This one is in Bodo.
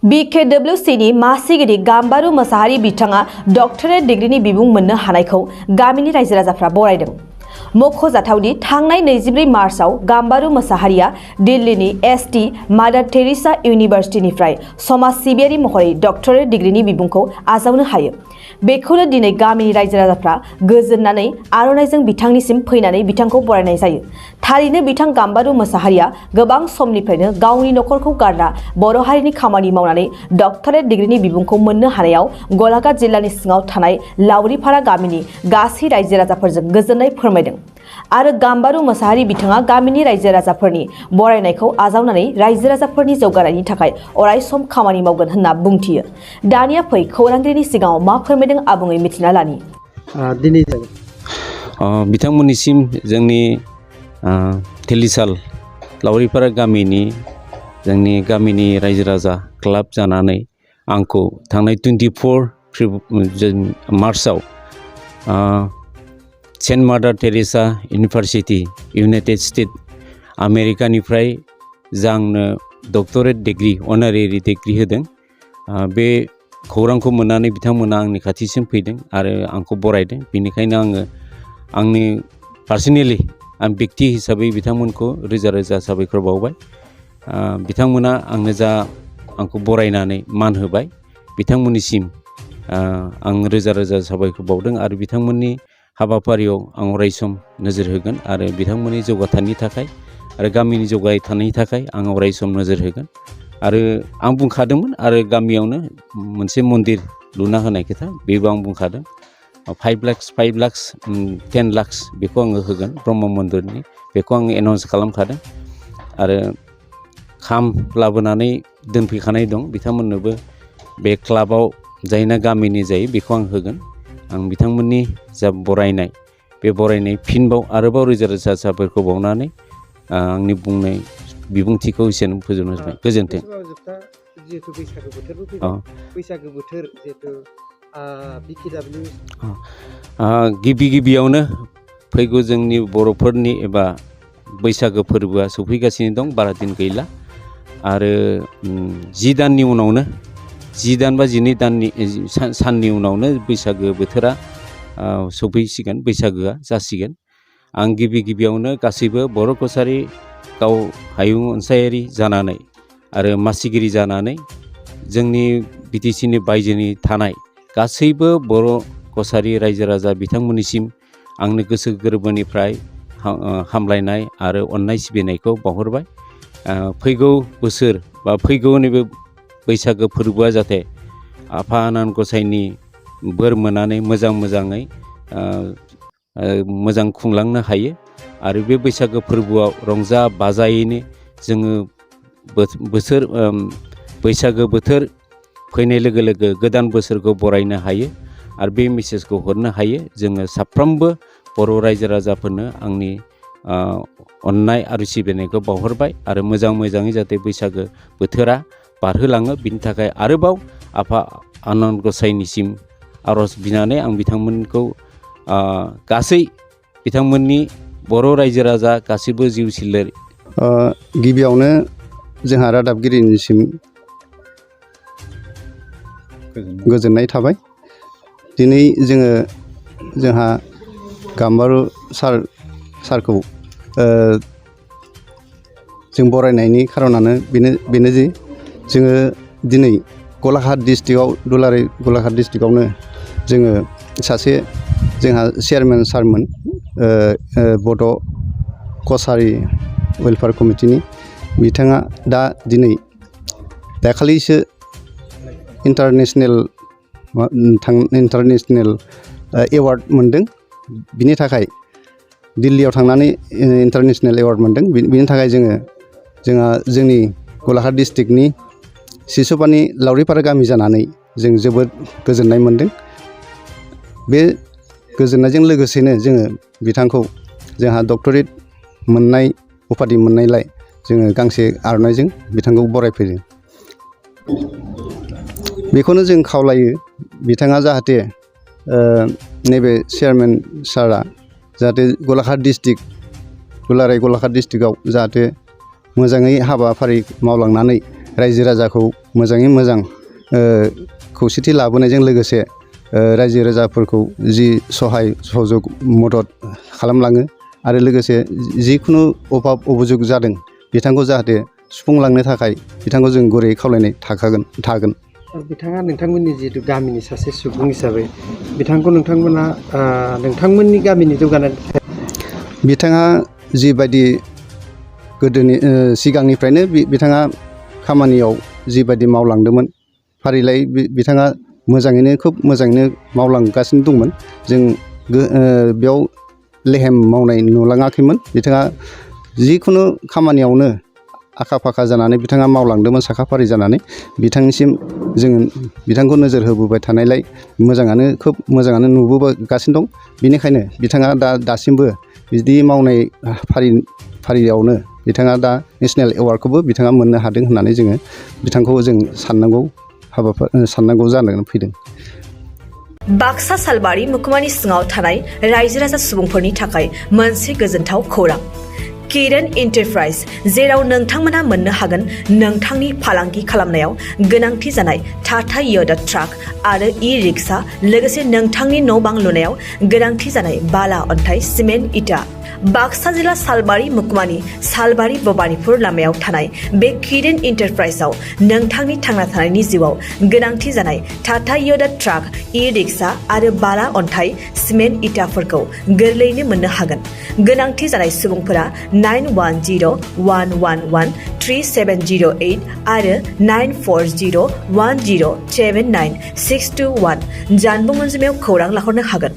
Bkwac ni मासिगिरि गाम्बारु मोसाहारि बिथाङा डक्टरेट डिग्रीनि बिबुं मोननो हानायखौ गामिनि रायजो राजाफ्रा बरायदों। मख'जाथावदि थांनाय 24 मार्चआव गाम्बारु मोसाहारिया दिल्लीनि एसटी मादार टेरेसा इउनिभार्सिटीनिफ्राय समाज सिबियारि महरै डक्टरेट डिग्रीनि बिबुंखौ आजावनो हायो। बेखौनो दिनै गामिनि रायजो राजाफ्रा गोजोननानै आर'नाइजों बिथांनिसिम फैनानै बिथांखौ बरायनाय जायो। थारैनो बिथां गाम्बारु मोसाहारिया गोबां समनिफ्रायनो गावनि नखरखौ गारना बर' हारिनि खामानि मावनानै डक्टरेट डिग्रीनि बिबुंखौ मोननो हानायाव गलाघाट जिल्लानि सिङाव थानाय लावरिपारा गामिनि गासै रायजो राजाफोरजों गोजोननाय फोरमायदों आरो गाम्बारु मोसाहारि बिथाङा गामिनि रायजो राजाफोरनि बरायनायखौ आजावनानै रायजो राजाफोरनि जौगानायनि थाखाय अरायसम खामानि मावगोन होनना बुंथियो। दानिया फै खौरांगिरिनि सिगाङाव मा फोरमायदों आबुङै मिथिना लानि। दिनै बिथांमोननिसिम जोंनि तेलिसाल लावरिपारा गामिनि जोंनि गामिनि रायजो राजा क्लाब जानानै आंखौ थांनाय 24 मार्चआव सेन्ट मादार टेरेसा इउनिभार्सिटी इउनाइटेड स्टेट आमेरिकानिफ्राय आंनो डक्टरेट डिग्री अनारेरि डिग्री होदों। बे खौरांखौ मोननानै बिथांमोना आंनि खाथिसिम फैदों आरो आंखौ बरायदों। बेनिखायनो आङो आंनि पार्सनेलि आं व्यक्ति हिसाबै बिथांमोनखौ रोजा रोजा साबायखर बावबाय। बिथांमोना आंनो आंखौ बरायनानै मान होबाय। बिथांमोननिसिम आं रोजा रोजा साबायखर बावदों आरो बिथांमोननि हाबाफारियाव आं अरायसम नोजोर होगोन आरो बिथांमोननि जौगाथायनि थाखाय आरो गामिनि जौगाथायनि थाखाय आं अरायसम नोजोर होगोन। आरो आं बुंखादोंमोन आरो गामियावनो मोनसे मन्दिर लुना होनाय खोथा बेबो आं बुंखादों। 5 लाख 10 लाख बेखौ आङो होगोन ब्रह्म मन्दिरनि, बेखौ आं एनाउन्स खालामखादों आरो खाम लाबोनानै दोनफैखानाय दं। बिथांमोननोबो बे क्लाबाव जायना गामिनि जायो बेखौ आं होगोन। आं बिथांमोननि जा बरायनाय बे बरायनाय फिनबाव आरोबाव रोजा रोजा साबायखर बावनानै आंनि बुंनाय बिबुंथिखौ एसेनो फोजोबनो जाबाय। गोजोन्थों। जिहेतु बैसागो बोथोरबो फैबाय, बैसागो बोथोर जिहेतु गिबियावनो फैगौ जोंनि बर'फोरनि एबा बैसागो फोरबोआ सफैगासिनो दं, बारा दिन गैला आरो 10 दाननि उनावनो 10 दान बा 12 साननि उनावनो बैसागो बोथोरा सफैसिगोन, बैसागोआ जासिगोन। आं गिबियावनो गासैबो बर' कसारि गाव हायुं अनसायारि जानानै आरो मासिगिरि जानानै जोंनि बिटिसिनि बायजोनि थानाय गासैबो बर' कसारि रायजो राजा बिथांमोननिसिम आंनि गोसो गोरबोनिफ्राय हामलायनाय आरो अननाय सिबिनायखौ बावहरबाय। फैगौ बोसोर बा फैगौ नैबे बैसागो फोरबोआ जाहाथे आफा आनान गसाइनि बोर मोननानै मोजाङै मोजां खुंलांनो हायो आरो बे बैसागो फोरबोआव रंजा बाजायैनो जोङो बैसागो बोथोर फैनाय लोगो लोगो गोदान बोसोरखौ बरायनो हायो आरो बे मेसेजखौ हरनो हायो। जोङो साफ्रोमबो बर' रायजो राजाफोरनो आंनि अननाय आरो सिबिनायखौ बावहरबाय आरो मोजाङै जाहाथे बैसागो बोथोरा बारहोलाङो बिनि थाखाय आरोबाव आफा आनान गसाइनिसिम आर'ज बिनानै आं बिथांमोनखौ गासै बिथांमोननि बर' रायजो राजा गासैबो जिउ सिलेर गिबियावनो जोंहा रादाबगिरिनिसिम गोजोननाय थाबाय। दिनै जोंहा गाम्बारु सारखौ जों बरायनायनि खारनानो बेनो जे जोङो दिनै गलाघाट डिस्ट्रिक्टआव दुलाराय गलाघाट डिस्ट्रिक्टआवनो जोङो सासे जोंहा चेयारमेन सारमोन बड' कसारि वेलफेयार कमिटिनि बिथाङा दिनै दाखालिसो इन्टारनेशनेल एवार्ड मोनदों। बिनि थाखाय दिल्लीयाव थांनानै इन्टारनेशनेल एवार्ड मोनदों। बिनि थाखाय जोंनि गलाघाट डिस्ट्रिक्टनि सिसुपानि लावरिपारा गामि जानानै जों जोबोद गोजोननाय मोनदों। बे गोजोननायजों लोगोसेनो जोङो बिथांखौ जोंहा डक्टरेट मोननाय उपाधि मोननायलाय जोङो गांसे आर'नाइजों बिथांखौ बरायफैदों। बेखौनो जों खावलायो बिथाङा जाहाथे नैबे चेयारमेन सारा जाहाथे दुलाराय गलाघाट डिस्ट्रिक्टआव जाहाथे मोजाङै हाबाफारि मावलांनानै रायजो राजाखौ मोजाङै मोजां खौसेथि लाबोनायजों लोगोसे रायजो राजाफोरखौ जि सहाय सहयोग मदद खालामलाङो आरो लोगोसे जिखुनु अभाब अभियोग जादों बिथांखौ जाहाथे सुफुंलांनो थाखाय बिथांखौ जों गुरै खावलायनाय थागोन। बिथाङा नोंथांमोननि जिहेतु गामिनि सासे सुबुं हिसाबै बिथांखौ नोंथांमोना नोंथांमोननि गामिनि जौगानाय बिथाङा जिबायदि गोदोनि सिगांनिफ्रायनो बिथाङा खामानियाव जिबायदि मावलांदोंमोन फारिलाइ बिथाङा खोब मोजाङैनो मावलांगासिनो दंमोन। जों बेयाव लेहेम मावनाय नुलाङाखैमोन। बिथाङा जिखुनु खामानियावनो आखा फाखा जानानै बिथाङा मावलांदोंमोन साखाफारि जानानै। बिथांनिसिम जोङो बिथांखौ नोजोर होबोबाय थानायलाय खोब मोजाङानो नुबोगासिनो दं। बेनिखायनो बिथाङा दासिमबो बिदि मावनाय फारियावनो बिथाङा दा नेसनेल एवार्डखौबो बिथाङा मोननो हादों होननानै जोङो बिथांखौ जों साननांगौ जानानै फैदों। बाक्सा सालबारि मुखुमानि सिङाव थानाय रायजो राजा सुबुंफोरनि थाखाय मोनसे गोजोनथाव खौरां। किरण एन्टारप्राइज, जेराव नोंथांमोना मोननो हागोन नोंथांनि फालांगि खालामनायाव गोनांथि जानाय टाटा योदा ट्राक आरो ई-रिक्शा, लोगोसे नोंथांनि न' बां लुनायाव गोनांथि जानाय बाला, अन्थाइ, सिमेन्ट, इटा। बाक्सा जिल्ला सालबारि मुखुमानि सालबारि भबानिपुर लामायाव थानाय बे किरण एन्टारप्राइजआव नोंथांनि थांना थानायनि जिउआव गोनांथि जानाय टाटा योदा ट्राक, ई-रिक्शा आरो बाला, अन्थाइ, सिमेन्ट, इटाफोरखौ गोरलैयैनो मोननो हागोन। गोनांथि जानाय सुबुंफोरा 9101113708 आरो 9401079621 जानबुं अनजिमायाव खौरां लाहरनो हागोन।